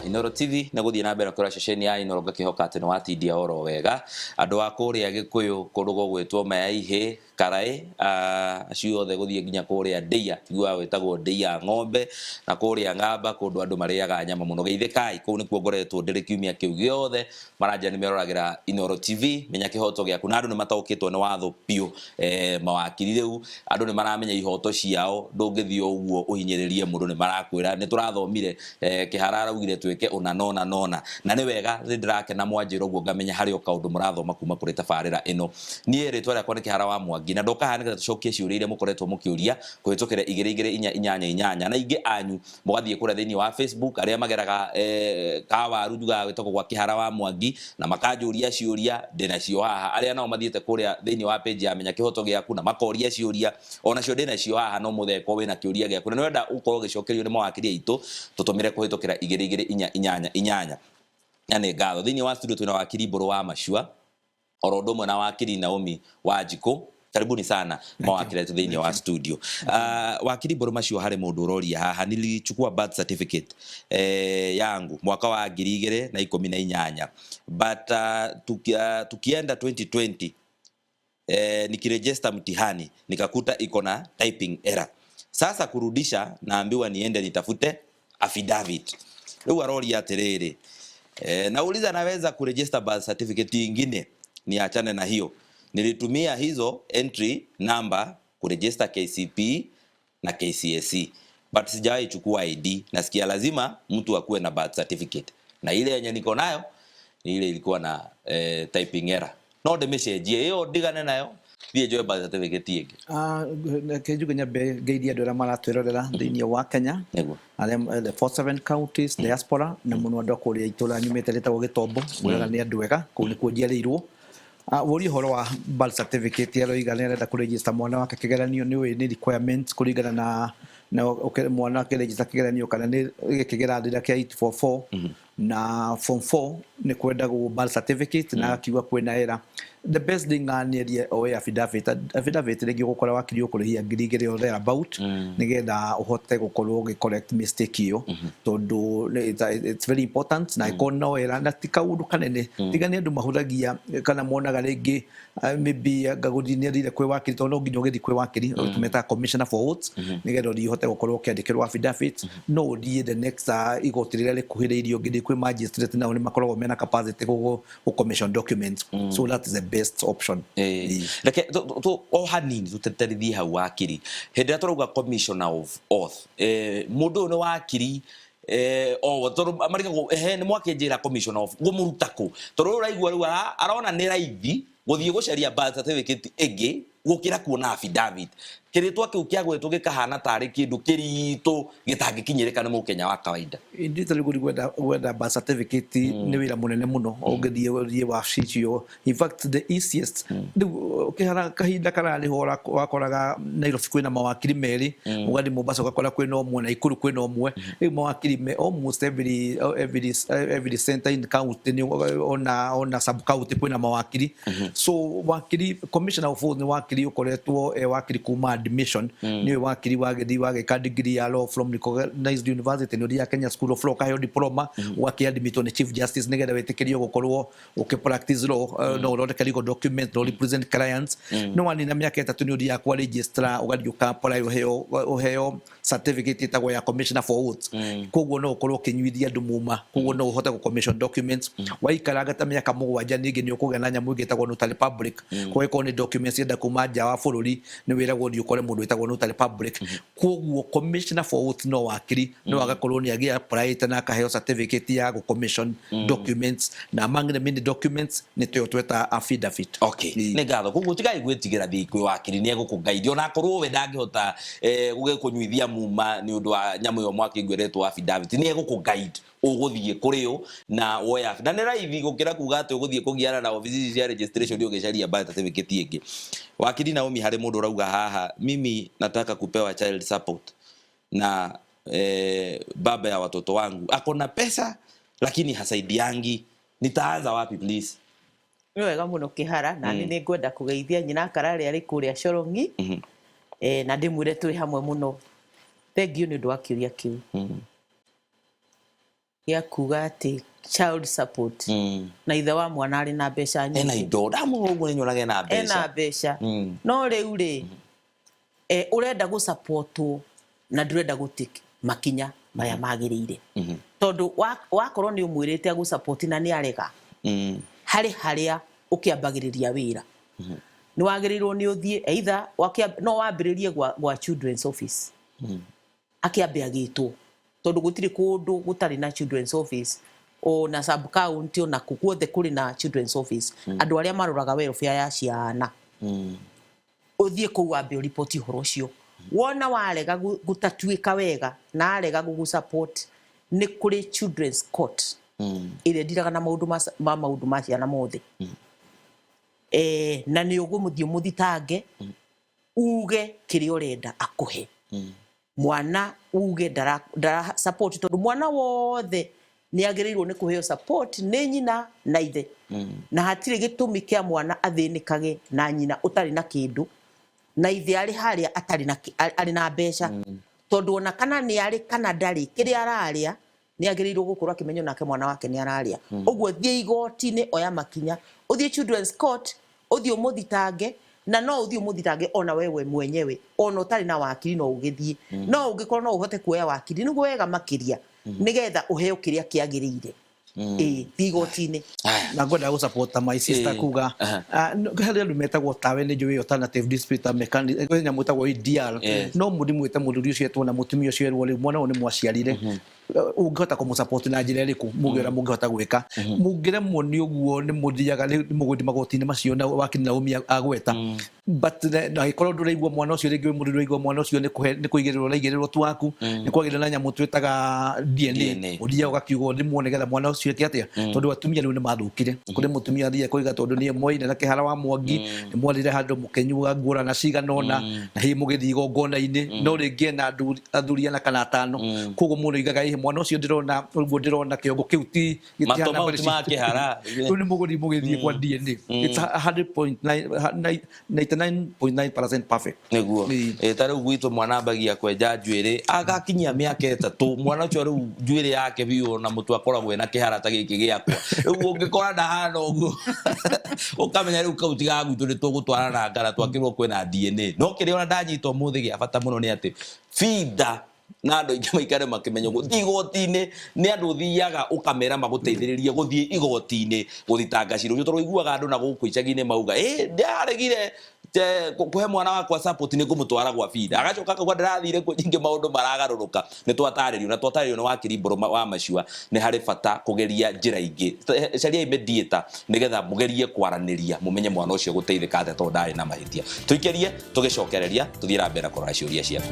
wa Inoro TV na gũthiĩ na mbere kũrĩa ceceni ya Inoro, ngakĩhoka atĩ nĩ watindia oro wega. Andũ a kũrĩa Gĩkũyũ, kũndũ gũgwĩtwo Mayaihĩ, Karaĩ, acio othe gũthiĩ nginya kũrĩa Ndĩia, tiguaga gwĩtagwo Ndĩia ng'ombe, na kũrĩa Ng'amba, kũndũ andũ marĩaga nyama mũno. Geithĩkai, kũu nĩkuo ngoretwo ndĩrĩ kiumia kĩu gĩothe. Maranjĩra nĩ meroragĩra Inoro TV, menya kĩhoto gĩaku, na andũ nĩ mataũkĩtwo nĩ watho biũ. Mawakiri rĩu andũ nĩ maramenya ihoto ciao, ndũngĩthiĩ o ũguo ũhinyĩrĩrie mũndũ, nĩ marakwĩra nĩ tũrathomire, Kĩhara araugire twĩke ũna nona nona, na nĩ wega, nĩ ndĩrakena mwanjĩra ũguo, ngamenya harĩ o kaũndũ mũrathoma kuma kũrĩ tabarĩra ĩno. Niĩ rĩtwa rĩakwa nĩ Kĩhara wa Mwangi, na ndoka haha nĩgetha tũcokie ciũria iria mũkoretwo mũkĩũria kũhĩtũkĩra 22488, na ingĩ anyu mũgathiĩ kũrĩa thĩinĩ wa Facebook, arĩa mageraga kawaru njugaga gwĩtagwo gwa Kĩhara wa Mwangi, na makanjũria ciũria ndĩnacio haha. Arĩa nao mathiĩte kũrĩa thĩinĩ wa page ya Menya Kĩhoto Gĩaku na makoria ciũria, onacio ndĩnacio haha. No mũtheko wĩna kĩũria gĩaku na nĩwenda gũkorwo ũgĩcokerio nĩ mawakiri aitũ, tũtũmĩre kũhĩtũkĩra 22488. Na nĩ ngatho, thĩinĩ wa studio twĩna wakiri Mbũrũ wa Macua, oro ũndũ ũmwe na wakiri Naomi Wanjikũ. Karibuni sana mawakiri aitũ thĩinĩ wa studio. Wakiri Mbũrũ Macio, harĩ mũndũ ũroria haha: "Nilichukua birth certificate yangu mwaka wa 2018, but tukienda 2020, nikiregister mtihani nikakuta iko na typing error. Sasa kurudisha naambiwa niende nitafute affidavit." Rĩu aroria atĩrĩrĩ, "Nauliza, naweza kuregister birth certificate ingine niachane na hiyo? Nilitumia hizo entry number kuregister KCPE na KCSE, but sijawahi chukua ID. Nasikia lazima mtu akuwe na birth certificate, na ile yenye niko nayo ni ile ilikuwa na typing error. No ndĩmĩcenjie ĩyo, ndigane nayo, thiĩ njoe birth certificate ĩngĩ?" Reke njuge nyambe ngeithie andũ arĩa maratwĩrorera thĩinĩ wa Kenya, arĩa the 47 counties, diaspora, na mũno andũ a kũrĩa itũra nyumĩte rĩtagwo Gĩtombo. Ngwĩraga nĩ andũ ega, kũu nĩkuo njiarĩirwo. Wũria ũhoro wa birth certificate, aroiga nĩ arenda kũregister mwana wake kĩgeranio. Nĩ ũĩ nĩ requirement kũringana na mwana akĩregister kĩgeranio kana nĩ gĩkĩ kĩrathira kĩa 844 na form 4, nĩ kwendagwo birth certificate, na akiuga kwĩna error. The best thing anierie oe affidavit. Affidavit rĩngĩ ũgũkora wakiri ũkũrĩhia 2000 or thereabout, nĩgetha ũhote gũkorwo ũgĩ correct mistake ĩyo, tondũ it's very important na ĩkorwo no error na ti kaũndũ kanene. Tiga nĩ andũ mahũthagia kana monaga rĩngĩ maybe ngagũthiĩ nĩ athire kwĩ wakiri, tondũ no nginya ũgĩthiĩ kwĩ wakiri tũmetaga commissioner for oaths, nĩgetha ũthiĩ ũhote gũkorwo ũkĩandĩkĩrwo affidavit. No ũthiĩ the next igoti rĩrĩa rĩkuhĩrĩirie, ũngĩthiĩ kwĩ magistrate, nao nĩ makoragwo mena capacity gũ commission documents, so that is the best option. Reke o hanini tũteterithie hau, wakiri. Hĩndĩ ĩrĩa tũrauga commissioner of oath, mũndũ ũyũ nĩ wakiri o tondũ marigagwo, ehe, nĩ mwakĩnjĩra commissioner of ngũmũruta kũ? Tondũ rĩu ũraigua rĩu arona nĩ raithi gũthiĩ gũcaria birth certificate ĩngĩ gũkĩra kuona affidavit. Kĩrĩtwa kĩu kĩa gwĩtwo gĩkahana tarĩ kĩndũ kĩritũ gĩtangĩkinyĩrĩka nĩ mũkenya wa kawaida. Indĩ rĩu gwetha birth certificate nĩ wĩra mũnene mũno ũngĩthiĩ ũthiĩ wabici icio. In fact, the easiest rĩu ũkĩhara kahinda kararĩho, wakoraga Nairobi kwĩna mawakiri merĩ, ũgathiĩ Mombasa ũgakora kwĩna ũmwe, Naikuru kwĩna ũmwe. Rĩu mawakiri me almost every center in county, nĩ ona sub county kwĩna mawakiri. So wakiri commissioner of oath nĩ wakiri ũkoretwo e wakiri kuma admission. Nĩwe wakiri wagĩthiĩ wagĩka degree ya law from recognized university, nĩ ũthiaga Kenya School of Law, ũkaheo diploma, ũgakĩadmitwo nĩ chief justice nĩgetha wĩtĩkĩrio gũkorwo ũkĩ practice law, no ũthondeke legal document, no represent clients. No wanina mĩaka 3, nĩ ũthiaga kwa registrar, ũgathiĩ ũka apply, ũheo certificate ĩtagwo ya commissioner for oaths. Koguo no ũkorwo ũkĩnyuithia andũ muma, koguo no ũhote gũ commission documents. Waikaranga ta mĩaka 7, ningĩ nĩ ũkũgĩa na nyamũ ĩngĩ ĩtagwo notary public. Koguo ĩkorwo nĩ documents cienda kuma nja wa bũrũri, nĩ wĩragwo ũthiĩ ũkore mũndũ wĩtagwo notary public. Koguo commissioner for oaths no wakiri no agakorwo nĩ agĩa apply na akaheo certificate ya gũ commission documents, na among the many documents nĩ tuo tweta affidavit. Okay, nĩ ngatho. Koguo tigai gwĩtigĩra, thiĩ kwĩ wakiri, nĩ egũkũguide, ona akorwo we ndangĩhota gũgĩkũnyuithia muma nĩ ũndũ wa nyamũ ĩyo mwakĩngũ ĩretwo affidavit, nĩ egũkũguide ũgũthiĩ kũrĩ ũ na woya, na nĩ raithi gũkĩra kuga atĩ ũgũthiĩ kũgiana na obici ici cia registration ũgĩcaria birth certificate ĩngĩ. Wakiri Naomi, harĩ mũndũ ũrauga haha, "Mimi nataka kupewa child support na baba ya watoto wangu ako na pesa lakini hasaidiangi. Nitaanza wapi, please?" Nĩ wega mũno, Kĩhara, na nĩ ngwenda kũgeithia nyina Kararĩ arĩ kũrĩa Corongi, na ndĩmwĩre twĩ hamwe mũno. Thank you nĩ ũndũ wa kĩũria kĩu. Gĩa kuga atĩ child support na ithe wa mwana arĩ na mbeca Ena nyingĩ. Indo ndamũrora ũguo nĩ nyonaga ena Ena mbeca. Mbeca. No rĩu rĩ, ũrenda gũsupportwo na ndũrenda gũtake makinya marĩa magĩrĩire, tondũ wakorwo nĩ ũmwĩrĩte agũsupport na nĩ arega, harĩ harĩa ũkĩambagĩrĩria wĩra nĩ wagĩrĩirwo nĩ ũthiĩ either no wambĩrĩrie gwa children's office, akĩambe agĩtwo, tondũ gũtirĩ kũndũ gũtarĩ na children's office, ona sub county, ona kũ guothe kũrĩ na children's office, andũ arĩa maroraga welfare ya ciana. Ũthiĩ kũu wambe ũriboti ũhoro ũcio. Wona warega gũtatuĩka wega na arega gũgũ support, nĩ kũrĩ children's court ĩrĩa ndiraga na maũndũ ma maũndũ ma ciana mothe. Na nĩ ũgũmũthiĩ ũmũthitange, uge kĩrĩa ũrenda akũhe mwana, uge ndara support, tondũ mwana wothe nĩ agĩrĩirwo nĩ kũheo support nĩ nyina na ithe, na hatirĩ gĩtũmi kĩa mwana athĩnĩkage na nyina ũtarĩ na kĩndũ na ithe arĩ harĩa atarĩ na arĩ na mbeca, tondũ ona kana nĩ arĩ kana ndarĩ, kĩrĩa ararĩa nĩ agĩrĩirwo gũkorwo akĩmenya nake mwana wake nĩ ararĩa. Ũguo thiĩ igoti-inĩ, oya makinya, ũthiĩ children's court, ũthiĩ ũmũthitange, na no ũthiĩ ũmũthitange ona wewe mwenyewe, ona ũtarĩ na wakiri no ũgĩthiĩ. No ũngĩkorwo no ũhote kuoya wakiri nĩguo wega makĩria, nĩgetha ũheo kĩrĩa kĩagĩrĩire. Ĩĩ, thiĩ igoti-inĩ. Aya. Na ngwenda gå support my sister kuga harĩ andũ metagwo tawe nĩ njũĩ alternative dispute mechanism, kwĩ nyamũ ĩtagwo ADR. No mũthi mwĩte mũthuri ũcio etwo na mũtumia ũcio erwo rĩu mwana ũyũ nĩ mwaciarire, ũngĩhota kũmũ na njĩra ĩrĩkũ mũngĩ ũrĩa mũngĩhota gwĩka. Mũngĩremwo nĩ ũguo, nĩ mũthiaga rĩu nĩ mũgũthiĩ magoti-inĩ macio na wakiri Naomi agweta. But na angĩkorwo ndũraigua mwana ũcio rĩngĩ wĩ mũndũ ndũraigua mwana ũcio nĩ kũhe nĩ kũigĩrĩrwo ũraigĩrĩrwo tu waku, nĩ kwagĩrĩra na nyamũ twĩtaga DNA. DNA. Ũthiaga ũgakiuga rĩmwe nĩgetha mwana ũcio eke atĩa, tondũ atumia rĩu nĩ mathũkire. Kũrĩ mũtumia athiaga kũiga tondũ nĩ mwaire na kĩhara wa Mwangi, nĩ mwarire handũ mũkĩnyua ngũrana cigana ũna, na hihi mũgĩthiĩ igongona-inĩ, no rĩngĩ ena athuri ana kana atano. Koguo mũndũ oigaga ĩhĩ mwana ũcio ndĩrona ũguo ndĩrona kĩongo kĩu ti Matũ mau ti ma kĩhara. Rĩu nĩ mũgũthiĩ mũgĩthiĩ kwa DNA, it's 100.9, 99.9% perfect. Nĩguo. Ĩĩ. Ĩ, ta rĩu gwitũ mwana ambagia kwenja njuĩrĩ agakinyia mĩaka 3, mwana ũcio rĩu njuĩrĩ yake biũ na mũtwe akoragwo ena kĩhara ta gĩkĩ gĩakwa. Rĩu ũngĩkora ndahana ũguo ũkamenya rĩu kau tiga gwitũ nĩ tũgũtwara na ngara twakĩrwo kwĩna DNA. No kĩrĩa ona ndanyita ũmũthĩ gĩa bata mũno nĩ atĩ binda na andũ aingĩ maikare makĩmenya gũthiĩ igoti-inĩ nĩ andũ ũthiaga ũkamera magũteithĩrĩrie gũthiĩ igoti-inĩ gũthitanga cira ũcio, tondũ ũiguaga andũ na gũkũ icagi-inĩ mauga ĩ ndaregire kũhe mwana wakwa support nĩ ngũmũtwara gwa binda, agacoka akauga ndĩrathire kuo nyingĩ maũndũ maragarũrũka. Nĩ twatarĩrio na twatarĩrio nĩ wakiri Mbũrũ wa Macua nĩ harĩ bata kũgeria njĩra ingĩ. Cariai mediator nĩgetha mũgerie kwaranĩria mũmenye mwana ũcio gũteithĩka atĩa tondũ ndarĩ na mahĩtia. Tũikĩrie tũgĩcokereria tũthiĩ na mbere na kũrora ciũria ciaku.